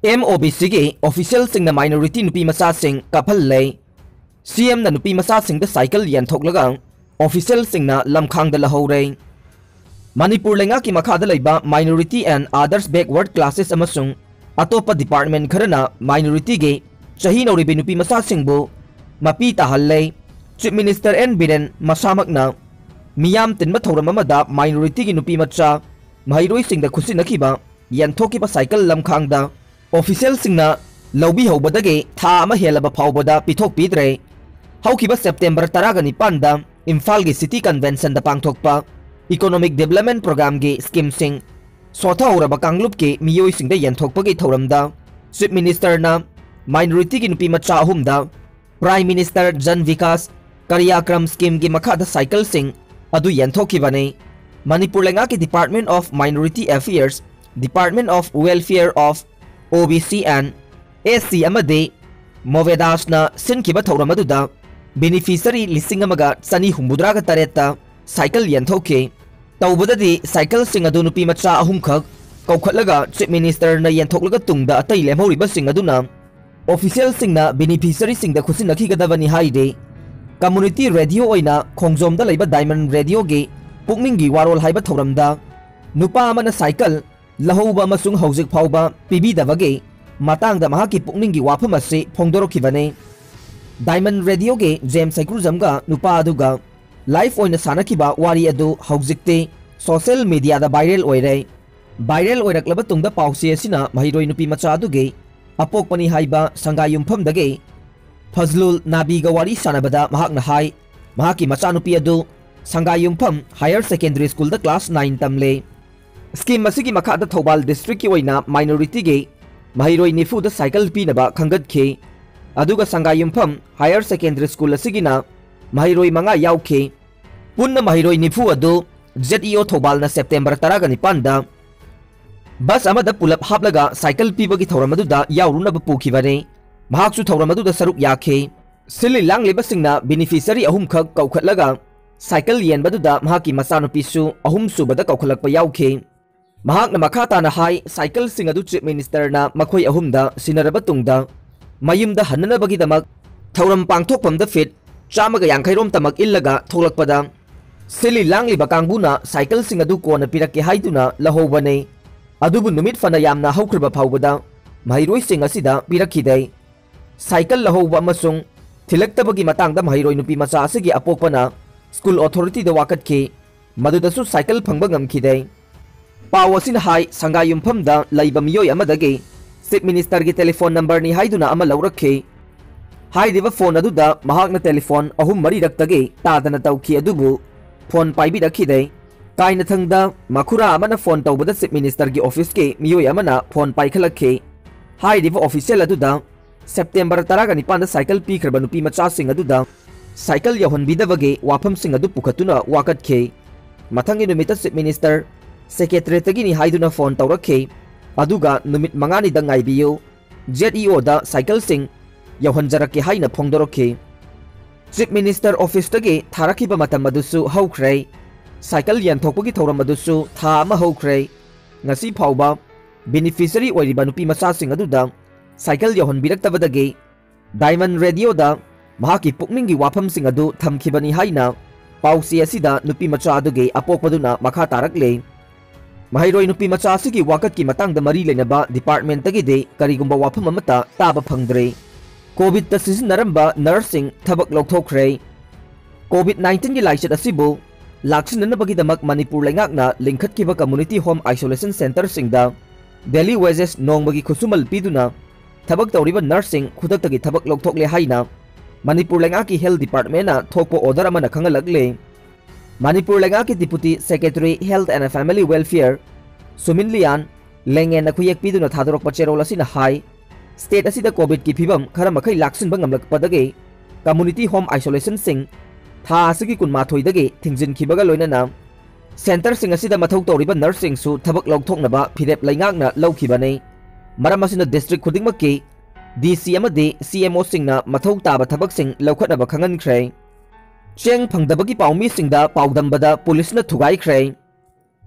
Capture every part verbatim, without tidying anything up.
M O B Cꯒꯤ officialꯁꯤꯡꯅ minority ꯅꯨꯄꯤ ꯃꯆꯥꯁꯤꯡ ꯀꯥꯞꯍꯜꯂꯦ꯫ C Mꯅ ꯅꯨꯄꯤ ꯃꯆꯥꯁꯤꯡꯗ cycle ꯌꯦꯟꯊꯣꯛꯂꯒ officialꯁꯤꯡꯅ ꯂꯝꯈꯥꯡꯗ ꯂꯧꯍꯧꯔꯦ꯫ ꯃꯅꯤꯄꯨꯔ ꯂꯩꯉꯥꯛꯀꯤ ꯃꯈꯥꯗ ꯂꯩꯕ minority and others backward classes ꯑꯃꯁꯨꯡ ꯑꯇꯣꯞꯄ department ꯈꯔꯅ minorityꯒꯤ ꯆꯍꯤ ꯅꯧꯔꯤꯕꯤ ꯅꯨꯄꯤ ꯃꯆꯥꯁꯤꯡꯕꯨ ꯃꯄꯤ ꯇꯥꯍꯜꯂꯦ꯫ Chief Minister N ꯕꯤꯔꯦꯟ ꯃꯁꯥꯃꯛꯅ ꯃꯤꯌꯥꯝ ꯇꯤꯟꯕ ꯊꯧꯔꯝ ꯑꯃꯗ minorityꯒꯤ ꯅꯨꯄꯤ ꯃꯆꯥ ꯃꯍꯩꯔꯣꯏꯁꯤꯡꯗ ꯈꯨꯠꯁꯤꯟꯅꯈꯤꯕ ꯌꯦꯟꯊꯣꯛꯈꯤꯕ cycle ꯂꯝꯈꯥꯡꯗ officialꯁꯤꯡꯅ ꯂꯧꯕꯤꯍꯧꯕꯗꯒꯤ ꯊꯥ ꯑꯃ ꯍꯦꯜꯂꯕ ꯐꯥꯎꯕꯗ ꯄꯤꯊꯣꯛꯄꯤꯗ꯭ꯔꯦ꯫ ꯍꯧꯈꯤꯕ September ꯇꯔꯥꯒ ꯅꯤꯄꯥꯟꯗ ꯏꯝꯐꯥꯜꯒꯤ City Conventionꯗ ꯄꯥꯡꯊꯣꯛꯄ Economic Development Programmeꯒꯤ schemeꯁꯤꯡ ꯁꯣꯊꯍꯧꯔꯕ ꯀꯥꯡꯂꯨꯞꯀꯤ ꯃꯤꯑꯣꯏꯁꯤꯡꯗ ꯌꯦꯟꯊꯣꯛꯄꯒꯤ ꯊꯧꯔꯝꯗ Chief Ministerꯅ minorityꯒꯤ ꯅꯨꯄꯤ ꯃꯆꯥ ꯑꯍꯨꯝꯗ Prime Minister Jan Vikas Karyakram schemeꯒꯤ ꯃꯈꯥꯗ cycleꯁꯤꯡ ꯑꯗꯨ ꯌꯦꯟꯊꯣꯛꯈꯤꯕꯅꯤ꯫ ꯃꯅꯤꯄꯨꯔ ꯂꯩꯉꯥꯛꯀꯤ Department of Minority Affairs, Department of Welfare of O B C and S C ꯑꯃꯗꯤ MOVEDASꯅ ꯁꯤꯟꯈꯤꯕ ꯊꯧꯔꯝ ꯑꯗꯨꯗ beneficiary ꯂꯤꯁꯤꯡ ꯑꯃꯒ ꯆꯅꯤ ꯍꯨꯝꯐꯨꯇꯔꯥꯒ ꯇꯔꯦꯠꯇ cycle ꯌꯦꯟꯊꯣꯛꯈꯤ꯫ ꯇꯧꯕꯗꯗꯤ cycleꯁꯤꯡ ꯑꯗꯨ ꯅꯨꯄꯤ ꯃꯆꯥ ꯑꯍꯨꯝꯈꯛ ꯀꯧꯈꯠꯂꯒ Chief Ministerꯅ ꯌꯦꯟꯊꯣꯛꯂꯒ ꯇꯨꯡꯗ ꯑꯇꯩ ꯂꯦꯝꯍꯧꯔꯤꯕꯁꯤꯡ ꯑꯗꯨꯅ officialꯁꯤꯡꯅ beneficiaryꯁꯤꯡꯗ ꯈꯨꯠꯁꯤꯟꯅꯈꯤꯒꯗꯕꯅꯤ ꯍꯥꯏꯔꯤ꯫ Community radio ꯑꯣꯏꯅ ꯈꯣꯡꯖꯣꯝꯗ ꯂꯩꯕ Diamond Radioꯒꯤ ꯄꯨꯛꯅꯤꯡꯒꯤ ꯋꯥꯔꯣꯜ ꯍꯥꯏꯕ ꯊꯧꯔꯝꯗ ꯅꯨꯄꯥ ꯑꯃꯅ cycle ꯂꯧꯍꯧꯕ ꯑꯃꯁꯨꯡ ꯍꯧꯖꯤꯛ ꯐꯥꯎꯕ ꯄꯤꯕꯤꯗꯕꯒꯤ ꯃꯇꯥꯡꯗ ꯃꯍꯥꯛꯀꯤ ꯄꯨꯛꯅꯤꯡꯒꯤ ꯋꯥꯐꯝ ꯑꯁꯤ ꯐꯣꯡꯗꯣꯔꯛꯈꯤꯕꯅꯤ꯫ Diamond Radioꯒꯤ ꯖꯦꯝꯁ ꯁꯩꯀ꯭ꯔꯨꯖꯝꯒ ꯅꯨꯄꯥ ꯑꯗꯨꯒ live ꯑꯣꯏꯅ ꯁꯥꯟꯅꯈꯤꯕ ꯋꯥꯔꯤ ꯑꯗꯨ ꯍꯧꯖꯤꯛꯇꯤ social mediaꯗ viral ꯑꯣꯏꯔꯦ꯫ Viral ꯑꯣꯏꯔꯛꯂꯕ ꯇꯨꯡꯗ ꯄꯥꯎꯆꯦ ꯑꯁꯤꯅ ꯃꯍꯩꯔꯣꯏ ꯅꯨꯄꯤ ꯃꯆꯥ ꯑꯗꯨꯒꯤ ꯑꯄꯣꯛꯄꯅꯤ ꯍꯥꯏꯕ ꯁꯪꯒꯥꯏ ꯌꯨꯝꯐꯝꯗꯒꯤ ꯐꯖꯂꯨꯜ ꯅꯥꯕꯤꯒ ꯋꯥꯔꯤ ꯁꯥꯟꯅꯕꯗ ꯃꯍꯥꯛꯅ ꯍꯥꯏ, ꯃꯍꯥꯛꯀꯤ ꯃꯆꯥꯅꯨꯄꯤ ꯑꯗꯨ ꯁꯪꯒꯥꯏ ꯌꯨꯝꯐꯝ Higher Secondary Schoolꯗ class nine ꯇꯝꯂꯦ꯫ Scheme ꯑꯁꯤꯒꯤ ꯃꯈꯥꯗ ꯊꯧꯕꯥꯜ districtꯀꯤ ꯑꯣꯏꯅ minorityꯒꯤ ꯃꯍꯩꯔꯣꯏ ꯅꯤꯐꯨꯗ cycle ꯄꯤꯅꯕ ꯈꯪꯒꯠꯈꯤ꯫ ꯑꯗꯨꯒ ꯁꯪꯒꯥꯏ ꯌꯨꯝꯐꯝ Higher Secondary School ꯑꯁꯤꯒꯤꯅ ꯃꯍꯩꯔꯣꯏ ꯃꯉꯥ ꯌꯥꯎꯈꯤ꯫ ꯄꯨꯟꯅ ꯃꯍꯩꯔꯣꯏ ꯅꯤꯐꯨ ꯑꯗꯨ Z E O ꯊꯧꯕꯥꯜꯅ September ꯇꯔꯥꯒ ꯅꯤꯄꯥꯟꯗ bus ꯑꯃꯗ ꯄꯨꯂꯞ ꯍꯥꯞꯂꯒ cycle ꯄꯤꯕꯒꯤ ꯊꯧꯔꯝ ꯑꯗꯨꯗ ꯌꯥꯎꯔꯨꯅꯕ ꯄꯨꯈꯤꯕꯅꯤ꯫ ꯃꯍꯥꯛꯁꯨ ꯊꯧꯔꯝ ꯑꯗꯨꯗ ꯁꯔꯨꯛ ꯌꯥꯈꯤ꯫ ꯁꯤꯜꯂꯤ ꯂꯥꯡꯂꯤꯕꯁꯤꯡꯅ beneficiary ꯑꯍꯨꯝꯈꯛ ꯀꯧꯈꯠꯂꯒ cycle ꯌꯦꯟꯕꯗꯨꯗ ꯃꯍꯥꯛꯀꯤ ꯃꯆꯥꯅꯨꯄꯤꯁꯨ ꯑꯍꯨꯝꯁꯨꯕꯗ ꯀꯧꯈꯠꯂꯛꯄ ꯌꯥꯎꯈꯤ꯫ ꯃꯍꯥꯛꯅ ꯃꯈꯥ ꯇꯥꯅ ꯍꯥꯏ, ꯁꯥꯏꯀꯜꯁꯤꯡ ꯑꯗꯨ Chief Ministerꯅ ꯃꯈꯣꯏ ꯑꯍꯨꯝꯗ ꯁꯤꯟꯅꯔꯕ ꯇꯨꯡꯗ ꯃꯌꯨꯝꯗ ꯍꯟꯅꯅꯕꯒꯤꯗꯃꯛ ꯊꯧꯔꯝ ꯄꯥꯡꯊꯣꯛꯐꯝꯗ ꯐꯤꯠ ꯆꯥꯝꯃꯒ ꯌꯥꯡꯈꯩ ꯔꯣꯝ ꯇꯃꯛ ꯏꯜꯂꯒ ꯊꯣꯛꯂꯛꯄꯗ ꯁꯤꯜꯂꯤ ꯂꯥꯡꯂꯤꯕ ꯀꯥꯡꯕꯨꯅ ꯁꯥꯏꯀꯜꯁꯤꯡ ꯑꯗꯨ ꯀꯣꯟꯅ ꯄꯤꯔꯛꯀꯦ ꯍꯥꯏꯗꯨꯅ ꯂꯧꯍꯧꯕꯅꯤ꯫ ꯑꯗꯨꯕꯨ ꯅꯨꯃꯤꯠ ꯐꯅ ꯌꯥꯝꯅ ꯍꯧꯈ꯭ꯔꯕ ꯐꯥꯎꯕꯗ ꯃꯍꯩꯔꯣꯏꯁꯤꯡ ꯑꯁꯤꯗ ꯄꯤꯔꯛꯈꯤꯗꯦ꯫ ꯁꯥꯏꯀꯜ ꯂꯧꯍꯧꯕ ꯑꯃꯁꯨꯡ ꯊꯤꯜꯂꯛꯇꯕꯒꯤ ꯃꯇꯥꯡꯗ ꯃꯍꯩꯔꯣꯏ ꯅꯨꯄꯤ ꯃꯆꯥ ꯑꯁꯤꯒꯤ ꯑꯄꯣꯛꯄꯅ ꯁ꯭ꯀꯨꯜ ꯑꯣꯊꯣꯔꯤꯇꯤꯗ ꯋꯥꯀꯠꯈꯤ꯫ ꯃꯗꯨꯗꯁꯨ ꯁꯥꯏꯀꯜ ꯐꯪꯕ ꯉꯝꯈꯤꯗꯦ꯫ ꯄꯥꯎ ꯑꯁꯤꯅ ꯍꯥꯏ, ꯁꯪꯒꯥꯏ ꯌꯨꯝꯐꯝꯗ ꯂꯩꯕ ꯃꯤꯑꯣꯏ ꯑꯃꯗꯒꯤ Chief Ministerꯒꯤ ꯇꯦꯂꯤꯐꯣꯟ ꯅꯝꯕꯔꯅꯤ ꯍꯥꯏꯗꯨꯅ ꯑꯃ ꯂꯧꯔꯛꯈꯤ꯫ ꯍꯥꯏꯔꯤꯕ ꯐꯣꯟ ꯑꯗꯨꯗ ꯃꯍꯥꯛꯅ ꯇꯦꯂꯤꯐꯣꯟ ꯑꯍꯨꯝ ꯃꯔꯤꯔꯛꯇꯒꯤ ꯇꯥꯗꯅ ꯇꯧꯈꯤ, ꯑꯗꯨꯕꯨ ꯐꯣꯟ ꯄꯥꯏꯕꯤꯔꯛꯈꯤꯗꯦ꯫ ꯀꯥꯏꯅꯊꯪꯗ ꯃꯈꯨꯔꯥ ꯑꯃꯅ ꯐꯣꯟ ꯇꯧꯕꯗ Chief Ministerꯒꯤ ꯑꯣꯐꯤꯁꯀꯤ ꯃꯤꯑꯣꯏ ꯑꯃꯅ ꯐꯣꯟ ꯄꯥꯏꯈꯠꯂꯛꯈꯤ꯫ ꯍꯥꯏꯔꯤꯕ ꯑꯣꯐꯤꯁꯤꯌꯦꯜ ꯑꯗꯨꯗ ꯁꯦꯞꯇꯦꯝꯕꯔ ꯇꯔꯥꯒ ꯅꯤꯄꯥꯟꯗ ꯁꯥꯏꯀꯜ ꯄꯤꯈ꯭ꯔꯕ ꯅꯨꯄꯤ ꯃꯆꯥꯁꯤꯡ ꯑꯗꯨꯗ ꯁꯥꯏꯀꯜ ꯌꯧꯍꯟꯕꯤꯗꯕꯒꯤ ꯋꯥꯐꯝꯁꯤꯡ ꯑꯗꯨ ꯄꯨꯈꯠꯇꯨꯅ ꯋꯥꯀꯠꯈꯤ꯫ ꯃꯊꯪꯒꯤ ꯅꯨꯃꯤꯠꯇ Chief Minister Secretariatꯇꯒꯤꯅꯤ ꯍꯥꯏꯗꯨꯅ ꯐꯣꯟ ꯇꯧꯔꯛꯈꯤ꯫ ꯑꯗꯨꯒ ꯅꯨꯃꯤꯠ ꯃꯉꯥꯅꯤꯗ ꯉꯥꯏꯕꯤꯌꯨ, ZEOꯗ ꯁꯥꯏꯀꯜꯁꯤꯡ ꯌꯧꯍꯟꯖꯔꯛꯀꯦ ꯍꯥꯏꯅ ꯐꯣꯡꯗꯣꯔꯛꯈꯤ꯫ Chief Minister Officeꯇꯒꯤ ꯊꯥꯔꯛꯈꯤꯕ ꯃꯇꯝ ꯑꯗꯨꯁꯨ ꯍꯧꯈ꯭ꯔꯦ꯫ ꯁꯥꯏꯀꯜ ꯌꯦꯟꯊꯣꯛꯄꯒꯤ ꯊꯧꯔꯝ ꯑꯗꯨꯁꯨ ꯊꯥ ꯑꯃ ꯍꯧꯈ꯭ꯔꯦ꯫ ꯉꯁꯤ ꯐꯥꯎꯕ beneficiary ꯑꯣꯏꯔꯤꯕ ꯅꯨꯄꯤ ꯃꯆꯥꯁꯤꯡ ꯑꯗꯨꯗ ꯁꯥꯏꯀꯜ ꯌꯧꯍꯟꯕꯤꯔꯛꯇꯕꯗꯒꯤ Diamond Radioꯗ ꯃꯍꯥꯛꯀꯤ ꯄꯨꯛꯅꯤꯡꯒꯤ ꯋꯥꯐꯝꯁꯤꯡ ꯑꯗꯨ ꯊꯝꯈꯤꯕꯅꯤ ꯍꯥꯏꯅ ꯄꯥꯎꯆꯦ ꯑꯁꯤꯗ ꯅꯨꯄꯤ ꯃꯆꯥ ꯑꯗꯨꯒꯤ ꯑꯄꯣꯛꯄꯗꯨꯅ ꯃꯈꯥ ꯇꯥꯔꯛꯂꯤ꯫ ꯃꯍꯩꯔꯣꯏ ꯅꯨꯄꯤ ꯃꯆꯥ ꯑꯁꯤꯒꯤ ꯋꯥꯀꯠꯀꯤ ꯃꯇꯥꯡꯗ ꯃꯔꯤ ꯂꯩꯅꯕ departmentꯇꯒꯤꯗꯤ ꯀꯔꯤꯒꯨꯝꯕ ꯋꯥꯐꯝ ꯑꯃꯠꯇ ꯇꯥꯕ ꯐꯪꯗ꯭ꯔꯤ꯫ COVIDꯇ ꯁꯤꯖꯤꯟꯅꯔꯝꯕ nurseꯁꯤꯡ ꯊꯕꯛ ꯂꯧꯊꯣꯛꯈ꯭ꯔꯦ꯫ COVID nineteen ꯒꯤ ꯂꯥꯏꯆꯠ ꯑꯁꯤꯕꯨ ꯂꯥꯛꯁꯤꯟꯅꯅꯕꯒꯤꯗꯃꯛ ꯃꯅꯤꯄꯨꯔ ꯂꯩꯉꯥꯛꯅ ꯂꯤꯡꯈꯠꯈꯤꯕ community home isolation centreꯁꯤꯡꯗ daily wages, ꯅꯣꯡꯃꯒꯤ ꯈꯨꯠꯁꯨꯃꯜ ꯄꯤꯗꯨꯅ ꯊꯕꯛ ꯇꯧꯔꯤꯕ nurseꯁꯤꯡ ꯈꯨꯗꯛꯇꯒꯤ ꯊꯕꯛ ꯂꯧꯊꯣꯛꯂꯦ ꯍꯥꯏꯅ ꯃꯅꯤꯄꯨꯔ ꯂꯩꯉꯥꯛꯀꯤ health departmentꯅ ꯊꯣꯛꯄ order ꯑꯃꯅ ꯈꯪꯍꯜꯂꯛꯂꯦ꯫ ꯃꯅꯤꯄꯨꯔ ꯂꯩꯉꯥꯛꯀꯤ Deputy Secretary Health and Family Welfare ꯁꯨꯃꯤꯟ ꯂꯤꯌꯥꯟ ꯂꯦꯡꯉꯦꯟꯅ ꯈꯨꯌꯦꯛ ꯄꯤꯗꯨꯅ ꯊꯥꯗꯣꯔꯛꯄ ꯆꯦꯔꯣꯜ ꯑꯁꯤꯅ ꯍꯥꯏ, stateꯁꯤꯗ COVIDꯀꯤ ꯐꯤꯕꯝ ꯈꯔ ꯃꯈꯩ ꯂꯥꯛꯁꯤꯟꯕ ꯉꯝꯂꯛꯄꯗꯒꯤ community home isolationꯁꯤꯡ ꯊꯥ ꯑꯁꯤꯒꯤ ꯀꯨꯟꯃꯥꯊꯣꯏꯗꯒꯤ ꯊꯤꯡꯖꯤꯟꯈꯤꯕꯒ ꯂꯣꯏꯅꯅ centreꯁꯤꯡ ꯑꯁꯤꯗ ꯃꯊꯧ ꯇꯧꯔꯤꯕ nurseꯁꯤꯡꯁꯨ ꯊꯕꯛ ꯂꯧꯊꯣꯛꯅꯕ ꯐꯤꯔꯦꯞ ꯂꯩꯉꯥꯛꯅ ꯂꯧꯈꯤꯕꯅꯤ꯫ ꯃꯔꯝ ꯑꯁꯤꯅ district ꯈꯨꯗꯤꯡꯃꯛꯀꯤ DC ꯑꯃꯗꯤ CMOꯁꯤꯡꯅ ꯃꯊꯧ ꯇꯥꯕ ꯊꯕꯛꯁꯤꯡ ꯂꯧꯈꯠꯅꯕ ꯈꯪꯍꯟꯈ꯭ꯔꯦ꯫ ꯆꯦꯡ ꯐꯪꯗꯕꯒꯤ ꯄꯥꯎꯃꯤꯁꯤꯡꯗ ꯄꯥꯎꯗꯝꯕꯗ ꯄꯨꯂꯤꯁꯅ ꯊꯨꯒꯥꯏꯈ꯭ꯔꯦ꯫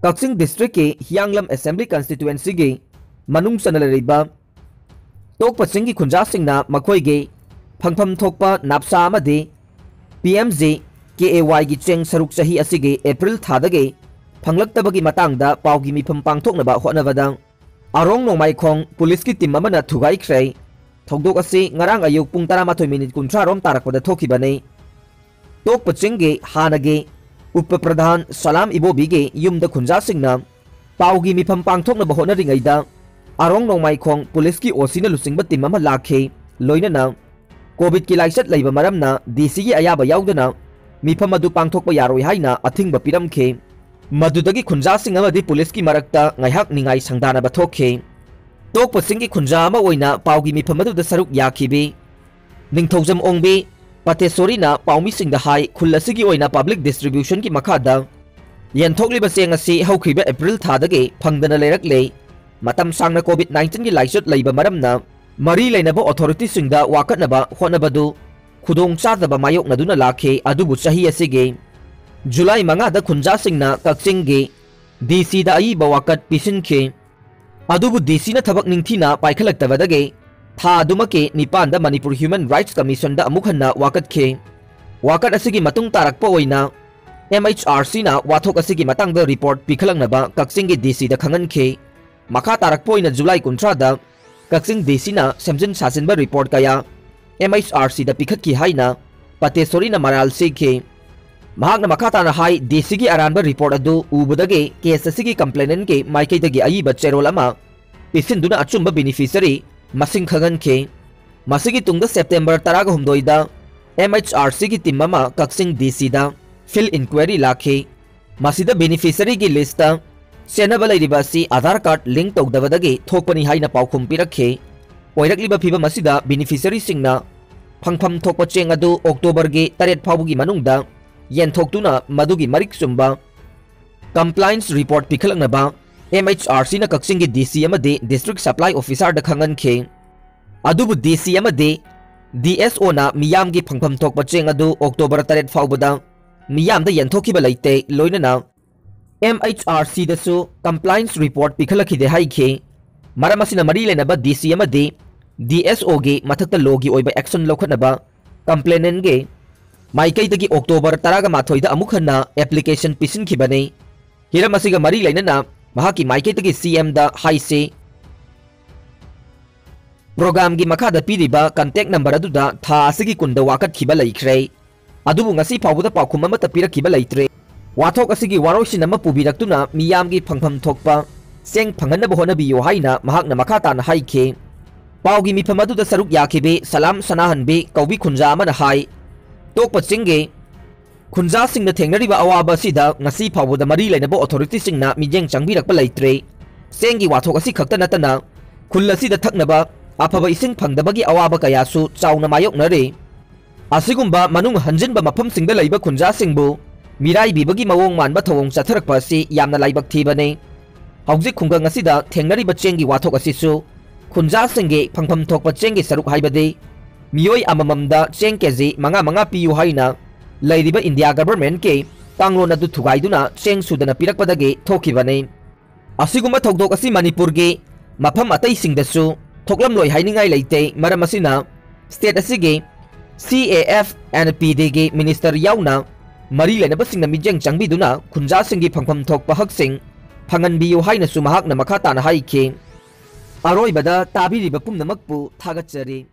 ꯀꯛꯆꯤꯡ ꯗꯤꯁꯇ꯭ꯔꯤꯛꯀꯤ ꯍꯤꯌꯥꯡꯂꯝ ꯑꯦꯁꯦꯝꯕ꯭ꯂꯤ ꯀꯟꯁꯇꯤꯇ꯭ꯋꯦꯟꯁꯤꯒꯤ ꯃꯅꯨꯡ ꯆꯟꯅ ꯂꯩꯔꯤꯕ ꯇꯣꯛꯄ ꯆꯤꯡꯒꯤ ꯈꯨꯟꯖꯥꯁꯤꯡꯅ ꯃꯈꯣꯏꯒꯤ ꯐꯪꯐꯝ ꯊꯣꯛꯄ ꯅꯥꯞꯁꯥ ꯑꯃꯗꯤ P M G K A ꯋꯥꯏꯒꯤ ꯆꯦꯡ ꯁꯔꯨꯛ ꯆꯍꯤ ꯑꯁꯤꯒꯤ ꯑꯦꯄ꯭ꯔꯤꯜ ꯊꯥꯗꯒꯤ ꯐꯪꯂꯛꯇꯕꯒꯤ ꯃꯇꯥꯡꯗ ꯄꯥꯎꯒꯤ ꯃꯤꯐꯝ ꯄꯥꯡꯊꯣꯛꯅꯕ ꯍꯣꯠꯅꯕꯗ ꯑꯔꯣꯡ ꯅꯣꯡꯃꯥꯏꯈꯣꯡ ꯄꯨꯂꯤꯁꯀꯤ ꯇꯤꯝ ꯑꯃꯅ ꯊꯨꯒꯥꯏꯈ꯭ꯔꯦ꯫ ꯊꯧꯗꯣꯛ ꯑꯁꯤ ꯉꯔꯥꯡ ꯑꯌꯨꯛ ꯄꯨꯡ ꯇꯔꯥꯃꯥꯊꯣꯏ ꯃꯤꯅꯤꯠ ꯀꯨꯟꯊ꯭ꯔꯥ ꯔꯣꯝ ꯇꯥꯔꯛꯄꯗ ꯊꯣꯛꯈꯤꯕꯅꯤ꯫ ꯇꯣꯛꯄ ꯆꯤꯡꯒꯤ ꯍꯥꯟꯅꯒꯤ ꯎꯄ ꯄ꯭ꯔꯙꯥꯟ ꯁꯂꯥꯝ ꯏꯕꯣꯕꯤꯒꯤ ꯌꯨꯝꯗ ꯈꯨꯟꯖꯥꯁꯤꯡꯅ ꯄꯥꯎꯒꯤ ꯃꯤꯐꯝ ꯄꯥꯡꯊꯣꯛꯅꯕ ꯍꯣꯠꯅꯔꯤꯉꯩꯗ ꯑꯔꯣꯡ ꯅꯣꯡꯃꯥꯏꯈꯣꯡ ꯄꯨꯂꯤꯁꯀꯤ ꯑꯣ ꯁꯤꯅ ꯂꯨꯆꯤꯡꯕ ꯇꯤꯝ ꯑꯃ ꯂꯥꯛꯈꯤ꯫ ꯂꯣꯏꯅꯅ ꯀꯣꯚꯤꯗꯀꯤ ꯂꯥꯏꯆꯠ ꯂꯩꯕ ꯃꯔꯝꯅ ꯗꯤ ꯁꯤꯒꯤ ꯑꯌꯥꯕ ꯌꯥꯎꯗꯅ ꯃꯤꯐꯝ ꯑꯗꯨ ꯄꯥꯡꯊꯣꯛꯄ ꯌꯥꯔꯣꯏ ꯍꯥꯏꯅ ꯑꯊꯤꯡꯕ ꯄꯤꯔꯝꯈꯤ꯫ ꯃꯗꯨꯗꯒꯤ ꯈꯨꯟꯖꯥꯁꯤꯡ ꯑꯃꯗꯤ ꯄꯨꯂꯤꯁꯀꯤ ꯃꯔꯛꯇ ꯉꯥꯏꯍꯥꯛ ꯅꯤꯡꯉꯥꯏ ꯁꯪꯗꯥꯅꯕ ꯊꯣꯛꯈꯤ꯫ ꯇꯣꯛꯄꯁꯤꯡꯒꯤ ꯈꯨꯟꯖꯥ ꯑꯃ ꯑꯣꯏꯅ ꯄꯥꯎꯒꯤ ꯃꯤꯐꯝ ꯑꯗꯨꯗ ꯁꯔꯨꯛ ꯌꯥꯈꯤꯕꯤ ꯅꯤꯡꯊꯧꯖꯝ ꯑꯣꯡꯕꯤ ꯄꯇꯦꯁꯣꯔꯤꯅ ꯄꯥꯎꯃꯤꯁꯤꯡꯗ ꯍꯥꯏ, ꯈꯨꯜ ꯑꯁꯤꯒꯤ ꯑꯣꯏꯅ ꯄꯕ꯭ꯂꯤꯛ ꯗꯤꯁꯇ꯭ꯔꯤꯕ꯭ꯌꯨꯁꯟꯒꯤ ꯃꯈꯥꯗ ꯌꯦꯟꯊꯣꯛꯂꯤꯕ ꯆꯦꯡ ꯑꯁꯤ ꯍꯧꯈꯤꯕ ꯑꯦꯄ꯭ꯔꯤꯜ ꯊꯥꯗꯒꯤ ꯐꯪꯗꯅ ꯂꯩꯔꯛꯂꯦ꯫ ꯃꯇꯝ ꯁꯥꯡꯅ ꯀꯣꯚꯤꯗ ꯅꯥꯏꯟꯇꯤꯟꯒꯤ ꯂꯥꯏꯆꯠ ꯂꯩꯕ ꯃꯔꯝꯅ ꯃꯔꯤ ꯂꯩꯅꯕ ꯑꯣꯊꯣꯔꯤꯇꯤꯁꯤꯡꯗ ꯋꯥꯀꯠꯅꯕ ꯍꯣꯠꯅꯕꯗꯨ ꯈꯨꯗꯣꯡꯆꯥꯗꯕ ꯃꯥꯌꯣꯛꯅꯗꯨꯅ ꯂꯥꯛꯈꯤ꯫ ꯑꯗꯨꯕꯨ ꯆꯍꯤ ꯑꯁꯤꯒꯤ ꯖꯨꯂꯥꯏ ꯃꯉꯥꯗ ꯈꯨꯟꯖꯥꯁꯤꯡꯅ ꯀꯛꯆꯤꯡꯒꯤ ꯗꯤ ꯁꯤꯗ ꯑꯏꯕ ꯋꯥꯀꯠ ꯄꯤꯁꯤꯟꯈꯤ꯫ ꯑꯗꯨꯕꯨ ꯗꯤ ꯁꯤꯅ ꯊꯕꯛ ꯅꯤꯡꯊꯤꯅ ꯄꯥꯏꯈꯠꯂꯛꯇꯕꯗꯒꯤ ꯊꯥ ꯑꯗꯨꯃꯛꯀꯤ ꯅꯤꯄꯥꯟꯗ ꯃꯅꯤꯄꯨꯔ ꯍ꯭ꯌꯨꯃꯦꯟ ꯔꯥꯏꯠꯁ ꯀꯃꯤꯁꯟꯗ ꯑꯃꯨꯛ ꯍꯟꯅ ꯋꯥꯀꯠꯈꯤ꯫ ꯋꯥꯀꯠ ꯑꯁꯤꯒꯤ ꯃꯇꯨꯡ ꯇꯥꯔꯛꯄ ꯑꯣꯏꯅ ꯑꯦꯝ ꯑꯩꯆ ꯑꯥꯔ ꯁꯤꯅ ꯋꯥꯊꯣꯛ ꯑꯁꯤꯒꯤ ꯃꯇꯥꯡꯗ ꯔꯤꯄꯣꯔꯠ ꯄꯤꯈꯠꯂꯛꯅꯕ ꯀꯛꯆꯤꯡꯒꯤ ꯗꯤ ꯁꯤꯗ ꯈꯪꯍꯟꯈꯤ꯫ ꯃꯈꯥ ꯇꯥꯔꯛꯄ ꯑꯣꯏꯅ ꯖꯨꯂꯥꯏ ꯀꯨꯟꯊ꯭ꯔꯥꯗ ꯀꯛꯆꯤꯡ ꯗꯤ ꯁꯤꯅ ꯁꯦꯝꯖꯤꯟ ꯁꯥꯖꯤꯟꯕ ꯔꯤꯄꯣꯔꯠ ꯀꯌꯥ ꯑꯦꯝ ꯑꯩꯆ ꯑꯥꯔ ꯁꯤꯗ ꯄꯤꯈꯠꯈꯤ ꯍꯥꯏꯅ ꯄꯇꯦꯁꯣꯔꯤꯅ ꯃꯔꯥꯜ ꯁꯤꯈꯤ꯫ ꯃꯍꯥꯛꯅ ꯃꯈꯥ ꯇꯥꯅ ꯍꯥꯏ, ꯗꯤ ꯁꯤꯒꯤ ꯑꯔꯥꯟꯕ ꯔꯤꯄꯣꯔꯠ ꯑꯗꯨ ꯎꯕꯗꯒꯤ ꯀꯦꯁ ꯑꯁꯤꯒꯤ ꯀꯝꯄ꯭ꯂꯦꯅꯦꯟꯒꯤ ꯃꯥꯏꯀꯩꯗꯒꯤ ꯑꯏꯕ ꯆꯦꯔꯣꯜ ꯑꯃ ꯄꯤꯁꯤꯟꯗꯨꯅ ꯑꯆꯨꯝꯕ ꯕꯦꯅꯤꯐꯤꯁꯔꯤ ꯃꯁꯤꯡ ꯈꯪꯍꯟꯈꯤ꯫ ꯃꯁꯤꯒꯤ ꯇꯨꯡꯗ ꯁꯦꯞꯇꯦꯝꯕꯔ ꯇꯔꯥꯒ ꯍꯨꯝꯗꯣꯏꯗ ꯑꯦꯝ ꯑꯩꯆ ꯑꯥꯔ ꯁꯤꯒꯤ ꯇꯤꯝ ꯑꯃ ꯀꯛꯆꯤꯡ ꯗꯤ ꯁꯤꯗ ꯐꯤꯜꯗ ꯏꯟꯀ꯭ꯋꯥꯏꯔꯤ ꯂꯥꯛꯈꯤ꯫ ꯃꯁꯤꯗ ꯕꯦꯅꯤꯐꯤꯁꯔꯤꯒꯤ ꯂꯤꯁꯇ ꯆꯦꯟꯅꯕ ꯂꯩꯔꯤꯕ ꯑꯁꯤ ꯑꯥꯙꯥꯔ ꯀꯥꯔꯗ ꯂꯤꯡ ꯇꯧꯗꯕꯗꯒꯤ ꯊꯣꯛꯄꯅꯤ ꯍꯥꯏꯅ ꯄꯥꯎꯈꯨꯝ ꯄꯤꯔꯛꯈꯤ꯫ ꯑꯣꯏꯔꯛꯂꯤꯕ ꯐꯤꯚꯝ ꯑꯁꯤꯗ ꯕꯦꯅꯤꯐꯤꯁꯔꯤꯁꯤꯡꯅ ꯐꯪꯐꯝ ꯊꯣꯛꯄ ꯆꯦꯡ ꯑꯗꯨ ꯑꯣꯛꯇꯣꯕꯔꯒꯤ ꯇꯔꯦꯠ ꯐꯥꯎꯕꯒꯤ ꯃꯅꯨꯡꯗ ꯌꯦꯟꯊꯣꯛꯇꯨꯅ ꯃꯗꯨꯒꯤ ꯃꯔꯤꯛ ꯆꯨꯝꯕ compliance report ꯄꯤꯈꯠꯂꯛꯅꯕ M H R ꯁꯤꯅ ꯀꯛꯆꯤꯡꯒꯤ ꯗꯤ ꯁꯤ ꯑꯃꯗꯤ ꯗꯤꯁꯇ꯭ꯔꯤꯛ ꯁꯄ꯭ꯂꯥꯏ ꯑꯣꯐꯤꯁꯥꯔꯗ ꯈꯪꯍꯟꯈꯤ꯫ ꯑꯗꯨꯕꯨ ꯗꯤ ꯁꯤ ꯑꯃꯗꯤ ꯗꯤ ꯑꯦꯁ ꯑꯣꯅ ꯃꯤꯌꯥꯝꯒꯤ ꯐꯪꯐꯝ ꯊꯣꯛꯄ ꯆꯦꯡ ꯑꯗꯨ ꯑꯣꯛꯇꯣꯕꯔ ꯇꯔꯦꯠ ꯐꯥꯎꯕꯗ ꯃꯤꯌꯥꯝꯗ ꯌꯦꯟꯊꯣꯛꯈꯤꯕ ꯂꯩꯇꯦ꯫ ꯂꯣꯏꯅꯅ ꯑꯦꯝ ꯑꯩꯆ ꯑꯥꯔ ꯁꯤꯗꯁꯨ compliance report ꯄꯤꯈꯠꯂꯛꯈꯤꯗꯦ ꯍꯥꯏꯈꯤ꯫ ꯃꯔꯝ ꯑꯁꯤꯅ ꯃꯔꯤ ꯂꯩꯅꯕ ꯗꯤ ꯁꯤ ꯑꯃꯗꯤ ꯗꯤ ꯑꯦꯁ ꯑꯣꯒꯤ ꯃꯊꯛꯇ ꯂꯣꯒꯤ ꯑꯣꯏꯕ action ꯂꯧꯈꯠꯅꯕ complainantꯒꯤ ꯃꯥꯏꯀꯩꯗꯒꯤ ꯑꯣꯛꯇꯣꯕꯔ ꯇꯔꯥꯃꯥꯊꯣꯏꯗ ꯑꯃꯨꯛ ꯍꯟꯅ application ꯄꯤꯁꯤꯟꯈꯤꯕꯅꯤ꯫ ꯍꯤꯔꯝ ꯑꯁꯤꯒ ꯃꯔꯤ ꯂꯩꯅꯅ ꯃꯍꯥꯛꯀꯤ ꯃꯥꯏꯀꯩꯗꯒꯤ ꯁꯤ ꯑꯦꯝꯗ ꯍꯥꯏꯁꯤ꯫ Programꯒꯤ ꯃꯈꯥꯗ ꯄꯤꯔꯤꯕ contact number ꯑꯗꯨꯗ ꯊꯥ ꯑꯁꯤꯒꯤ ꯀꯨꯟꯗ ꯋꯥꯀꯠꯈꯤꯕ ꯂꯩꯈ꯭ꯔꯦ꯫ ꯑꯗꯨꯕꯨ ꯉꯁꯤ ꯐꯥꯎꯕꯗ ꯄꯥꯎꯈꯨꯝ ꯑꯃꯠꯇ ꯄꯤꯔꯛꯈꯤꯕ ꯂꯩꯇ꯭ꯔꯦ꯫ ꯋꯥꯊꯣꯛ ꯑꯁꯤꯒꯤ ꯋꯥꯔꯣꯏꯁꯤꯟ ꯑꯃ ꯄꯨꯕꯤꯔꯛꯇꯨꯅ ꯃꯤꯌꯥꯝꯒꯤ ꯐꯪꯐꯝ ꯊꯣꯛꯄ ꯆꯦꯡ ꯐꯪꯍꯟꯅꯕ ꯍꯣꯠꯅꯕꯤꯌꯨ ꯍꯥꯏꯅ ꯃꯍꯥꯛꯅ ꯃꯈꯥ ꯇꯥꯅ ꯍꯥꯏꯈꯤ꯫ ꯄꯥꯎꯒꯤ ꯃꯤꯐꯝ ꯑꯗꯨꯗ ꯁꯔꯨꯛ ꯌꯥꯈꯤꯕꯤ ꯁꯂꯥꯝ ꯁꯅꯥꯍꯟꯕꯤ ꯀꯧꯕꯤ ꯈꯨꯟꯖꯥ ꯑꯃꯅ ꯍꯥꯏ, ꯇꯣꯛꯄ ꯆꯤꯡꯒꯤ ꯈꯨꯟꯖꯥꯁꯤꯡꯅ ꯊꯦꯡꯅꯔꯤꯕ ꯑꯋꯥꯕ ꯑꯁꯤꯗ ꯉꯁꯤ ꯐꯥꯎꯕꯗ ꯃꯔꯤ ꯂꯩꯅꯕ authorityꯁꯤꯡꯅ ꯃꯤꯠꯌꯦꯡ ꯆꯪꯕꯤꯔꯛꯄ ꯂꯩꯇ꯭ꯔꯦ꯫ ꯆꯦꯡꯒꯤ ꯋꯥꯊꯣꯛ ꯑꯁꯤ ꯈꯛꯇ ꯅꯠꯇꯅ ꯈꯨꯜ ꯑꯁꯤꯗ ꯊꯛꯅꯕ ꯑꯐꯕ ꯏꯁꯤꯡ ꯐꯪꯗꯕꯒꯤ ꯑꯋꯥꯕ ꯀꯌꯥꯁꯨ ꯆꯥꯎꯅ ꯃꯥꯌꯣꯛꯅꯔꯤ꯫ ꯑꯁꯤꯒꯨꯝꯕ ꯃꯅꯨꯡ ꯍꯟꯖꯤꯟꯕ ꯃꯐꯝꯁꯤꯡꯗ ꯂꯩꯕ ꯈꯨꯟꯖꯥꯁꯤꯡꯕꯨ ꯃꯤꯔꯥꯏꯕꯤꯕꯒꯤ ꯃꯑꯣꯡ ꯃꯥꯟꯕ ꯊꯧꯑꯣꯡ ꯆꯠꯊꯔꯛꯄ ꯑꯁꯤ ꯌꯥꯝꯅ ꯂꯥꯏꯕꯛ ꯊꯤꯕꯅꯤ꯫ ꯍꯧꯖꯤꯛ ꯈꯨꯡꯒꯪ ꯑꯁꯤꯗ ꯊꯦꯡꯅꯔꯤꯕ ꯆꯦꯡꯒꯤ ꯋꯥꯊꯣꯛ ꯑꯁꯤꯁꯨ ꯈꯨꯟꯖꯥꯁꯤꯡꯒꯤ ꯐꯪꯐꯝ ꯊꯣꯛꯄ ꯆꯦꯡꯒꯤ ꯁꯔꯨꯛ, ꯍꯥꯏꯕꯗꯤ ꯃꯤꯑꯣꯏ ꯑꯃꯃꯝꯗ ꯆꯦꯡ ꯀꯦꯖꯤ ꯃꯉꯥ ꯃꯉꯥ ꯄꯤꯌꯨ ꯍꯥꯏꯅ ꯂꯩꯔꯤꯕ ꯏꯟꯗꯤꯌꯥ governmentꯀꯤ ꯀꯥꯡꯂꯣꯟ ꯑꯗꯨ ꯊꯨꯒꯥꯏꯗꯨꯅ ꯆꯦꯡ ꯁꯨꯗꯅ ꯄꯤꯔꯛꯄꯗꯒꯤ ꯊꯣꯛꯈꯤꯕꯅꯤ꯫ ꯑꯁꯤꯒꯨꯝꯕ ꯊꯧꯗꯣꯛ ꯑꯁꯤ ꯃꯅꯤꯄꯨꯔꯒꯤ ꯃꯐꯝ ꯑꯇꯩꯁꯤꯡꯗꯁꯨ ꯊꯣꯛꯂꯝꯂꯣꯏ ꯍꯥꯏꯅꯤꯡꯉꯥꯏ ꯂꯩꯇꯦ꯫ ꯃꯔꯝ ꯑꯁꯤꯅ state ꯑꯁꯤꯒꯤ C A F and P Dꯒꯤ minister ꯌꯥꯎꯅ ꯃꯔꯤ ꯂꯩꯅꯕꯁꯤꯡꯅ ꯃꯤꯠꯌꯦꯡ ꯆꯪꯕꯤꯗꯨꯅ ꯈꯨꯟꯖꯥꯁꯤꯡꯒꯤ ꯐꯪꯐꯝ ꯊꯣꯛꯄ ꯍꯛꯁꯤꯡ ꯐꯪꯍꯟꯕꯤꯌꯨ ꯍꯥꯏꯅꯁꯨ ꯃꯍꯥꯛꯅ ꯃꯈꯥ ꯇꯥꯅ ꯍꯥꯏꯈꯤ꯫ ꯑꯔꯣꯏꯕꯗ ꯇꯥꯕꯤꯔꯤꯕ ꯄꯨꯝꯅꯃꯛꯄꯨ ꯊꯥꯒꯠꯆꯔꯤ꯫